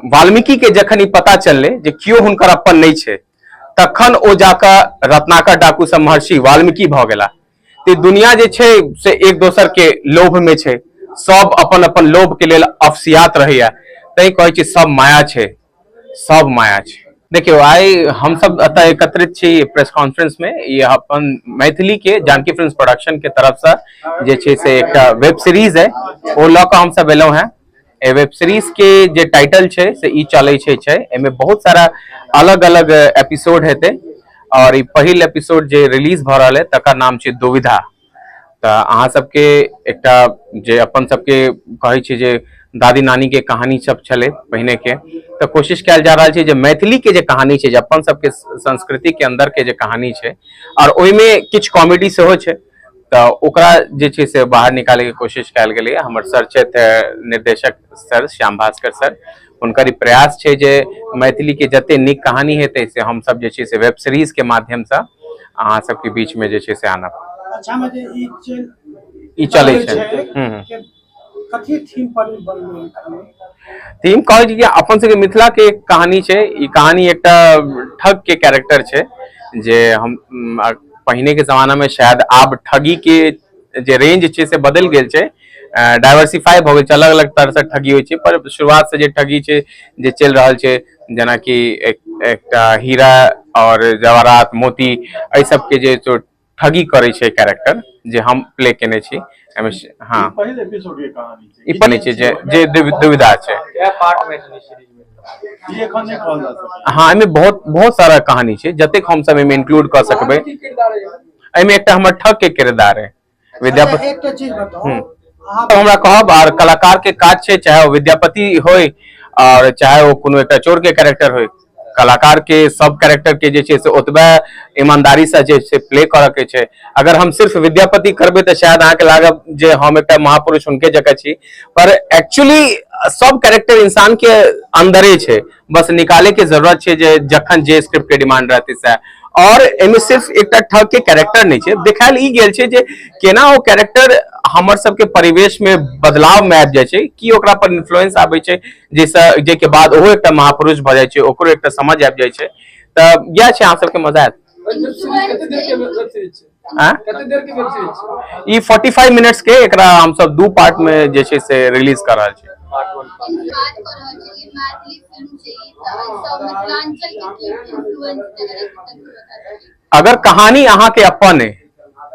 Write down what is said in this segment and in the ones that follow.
वाल्मीकि के जखन ई पता चललै जे केओ हुनकर अपन नहि छै, तखन ओ जाकऽ रत्नाकर डाकू से महर्षि वाल्मीकि भऽ गेला। तऽ दुनिया जे छै से एक दोसर के लोभ में छै, सब अपन अपन लोभ के लेल अफसियात रहैया। तैं कहै छी सब माया छै, सब माया छै। देखियौ, आइ हमसब एतऽ एकत्रित छी प्रेस कॉन्फ्रेंस में। ई अपन मैथिली के जानकी फिल्म प्रोडक्शन के तरफ से जे छै से एकटा वेब सीरीज है, ओ लऽ कऽ हमसब एलहुँ हेँ। एहि वेब सीरीज के जे टाइटल छै से ई चलै छै छै। एहिमे बहुत सारा अलग अलग एपिसोड हेतै और ई पहिल एपिसोड जे रिलीज भऽ रहल है तकर नाम छै दुविधा। तऽ अहाँ सबके एकटा जे अपन सबके कहै छै जे दादी नानी के कहानी सब छलै पहिने के, तऽ कोशिश कयल जा रहल छै जे मैथिली के जे कहानी छै, जे अपन सबके संस्कृति के अंदर के जे कहानी छै और ओहिमे किछु कॉमेडी सेहो छै, तऽ ओकरा जे छै से बाहर निकालैके कोशिश कयल गेलैए। हमर सर छथि निर्देशक सर श्याम भास्कर सर, हुनकर ई प्रयास छै जे मैथिलीके जते नीक कहानी हेतै से हमसब जे छै से वेब सीरीजके माध्यमसँ अहाँ सबके बीचमे जे छै से आनब। अच्छा, मे जे ई चल ई चलै छै। के कथी थीम पर ई बनलै ई कहानी? थीम कहै छी कि अपन सबके मिथिला के एक कहानी छै। ई कहानी एकटा ठग के कैरेक्टर छै जे हम पहिने के जमाना में शायद आब ठगी के जे रेंज छै से बदलि गेल छै, डाइवर्सिफाई भऽ गेल छै, अलग अलग तरह से ठगी होइ छै। पर शुरुआत से जे ठगी छै जे चलि रहल छै, जेनाकि एकटा हीरा और जवाहरात मोती एहि सबके जे ठगी करै छै कैरेक्टर जे हम प्ले केने छी एहिमे। हँ, ई पहिल एपिसोड के कहानी छै। ई बनै छै जे जे दुविधा छै। कए पार्ट में ई सीरीज में? ई एखन नहि कहल जा सकैत। हँ, एहिमे बहुत बहुत सारा कहानी छै, जतेक हम सब एहिमे इंक्लूड कऽ सकबै। की किरदार है? एहिमे एकटा हमर ठग के किरदार है विद्यापति। अच्छा, एकटा चीज बताउ अहाँ। हमरा कहब आर कलाकार के काज छै, चाहे ओ विद्यापति होय और चाहे ओ कोनो एकटा चोर के कैरेक्टर होय, कलाकार के सब कैरेक्टर के जे छै से ओतबे ईमानदारी से जे छै प्ले करऽ के छै। अगर हम सिर्फ विद्यापति करबै तऽ शायद अहाँके लागब जे हम एकटा महापुरुष हुनके जकाँ छी, पर एक्चुअली सब कैरेक्टर इंसान के अंदरे छै, बस निकाले के जरूरत छै जे जखन जे स्क्रिप्ट के डिमांड रहतै सएह। और एहिमे सिर्फ एकटा ठग के कैरेक्टर नहि छै, देखायल ई गेल छै जे केना ओ कैरेक्टर हमर सबके परिवेश में बदलाव में आबि जाइ छै, की ओकरा पर इन्फ्लुएंस आबै छै, जाहिसँ जाहिके बाद ओहो एकटा महापुरुष भऽ जाइ छै, ओकरो एकटा समझ आबि जाइ छै। तऽ इएह छै, अहाँ सबके मजा आयत। वेब सीरीज कते देर के वेब सीरीज छै? आँय? कते देर के वेब सीरीज छै? ई 45 मिनट्स के, एकरा हमसब दू पार्ट में जे छै से रिलीज कऽ रहल छी। पार्ट वन, पार्ट बात कऽ रहल छी, मैथिली फिल्म छै ई, तऽ एहिसँ मिथिलांचल के की इन्फ्लुएंस अगर एहि तक बता सकी। अगर कहानी अहाँके अपन अइ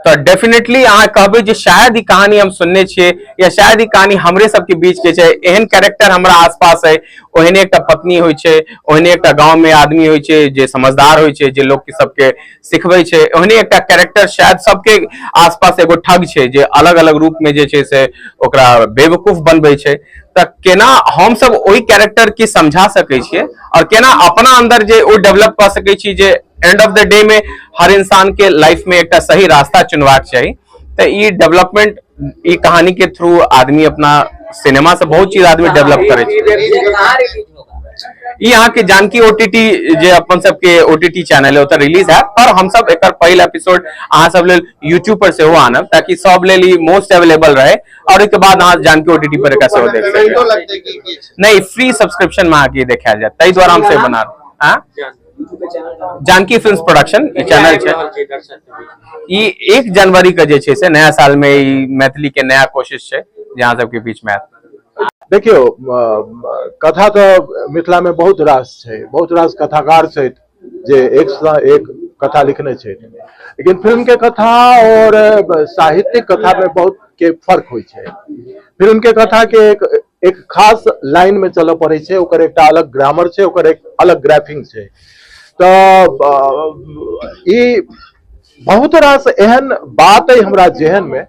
तऽ डेफिनेटली अहाँ कहबै जे शायद ई कहानी हम सुनने छियै या शायद ई कहानी हमरे सबके बीच के छै, एहन कैरेक्टर हमरा आसपास अइ, ओहने एकटा पत्नी होइ छै, ओहने एकटा गाँव में आदमी होइ छै जे समझदार होइ छै, जे लोक सबके सिखबै छै, ओहने एकटा कैरेक्टर शायद सबके आसपास एगो ठग छै जे अलग अलग रूप में जे छै से ओकरा बेवकूफ बनबै छै। तऽ केना हमसब ओहि कैरेक्टर के समझा सकै छियै और केना अपना अंदर जे ओ डेवलप कऽ सकै छी जे एंड ऑफ the day में हर इंसान के लाइफ में एकटा सही रास्ता चुनबाक चाही। तऽ ई डेवलपमेंट ई कहानी के थ्रू आदमी अपना सिनेमा से बहुत चीज आदमी डेवलप करै छै। वेब सीरीज कहाँ रिलीज होगा? ई अहाँके जानकी ओटीटी जे अपन सबके ओटीटी चैनल है ओतऽ रिलीज हैत, पर हमसब एकर पहिल एपिसोड अहाँ सब लेल यूट्यूब पर सेहो आनब ताकि सब लेल ई मोस्ट अवेलेबल रहे और ओहिके बाद अहाँ जानकी ओटीटी पर एकरा सेहो देख पेमेंटो सकबै। लगतै की किछु? नहि, फ्री सब्सक्रिप्शन में अहाँके ई देखायल जायत, ताहि दुआरे हम से बना रहल। जानकी फिल्म प्रोडक्शन ई चैनल छै। छै। ई 1 जनवरी के जे छै से नया साल में ई मैथिली के नया कोशिश छै जे अहाँ सबके बीच में आयत। देखियौ, कथा तऽ मिथिला में बहुत रास छै, बहुत रास कथाकार छथि जे एक से एक कथा लिखने छथि, लेकिन फिल्म के कथा और साहित्यिक कथा में बहुत के फर्क होइ छै। फिल्म के कथा के एक एक खास लाइन में चलऽ पड़ै छै, ओकर एकटा अलग ग्रामर छै, ओकर एक अलग ग्राफिंग छै। तऽ ई बहुत रास एहन बात अइ हमरा जेहन में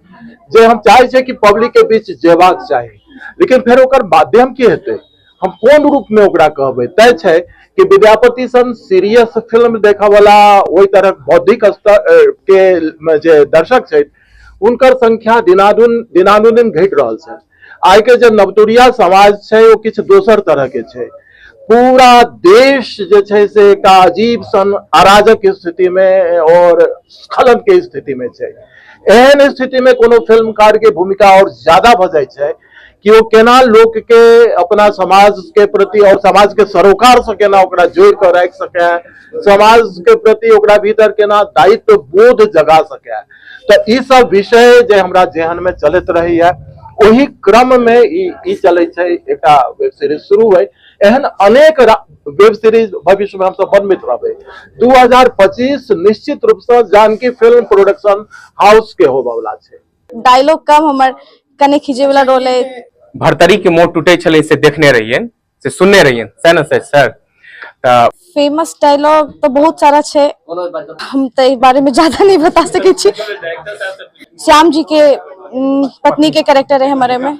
जे हम चाहै छियै कि पब्लिक के बीच जेबाक चाही, लेकिन फेर ओकर माध्यम की हेतै, हम कोन रूप में ओकरा कहबै। तय छै कि विद्यापति सन सीरियस फिल्म देखऽ वाला ओहि तरहक बौद्धिक स्तर के जे दर्शक छथि हुनकर संख्या दिनादुन दिनानुदिन घटि रहल छै। आइ के जे नवतुरिया समाज छै ओ किछु दोसर तरह के छै। पूरा देश जे छै से एकटा अजीब सन अराजक स्थिति में और स्खलन के स्थिति में छै। एहन स्थिति में कोनो फिल्मकार के भूमिका और ज्यादा भऽ जाइ छै कि ओ केना लोक के अपना समाज के प्रति और समाज के सरोकार से केना ओकरा जोड़ के राखि सके, समाज के प्रति ओकरा भीतर केना दायित्व बोध जगा सके। तऽ ई सब विषय जे हमरा जेहन में चलैत रहैया, ओहि क्रम में ई ई चलै छै। एकटा वेब सीरीज शुरू है, एहन अनेक वेब सीरीज भविष्य में हमसब बनबैत रहबै। 2025 निश्चित रूप से जानकी फिल्म प्रोडक्शन हाउस के होबय छै। डायलॉग कम, हमर कने खींचे वाला रोल है। भरतरी के मोह टूटे छलै से देखने रहियनि, से सुनने रहियनि, सएह ने सर? सर, तऽ फेमस डायलॉग तो बहुत सारा छै, हम तऽ एहि बारे में ज्यादा नहीं बता सकै छी। श्याम जी के पत्नी के कैरेक्टर है हमारे में।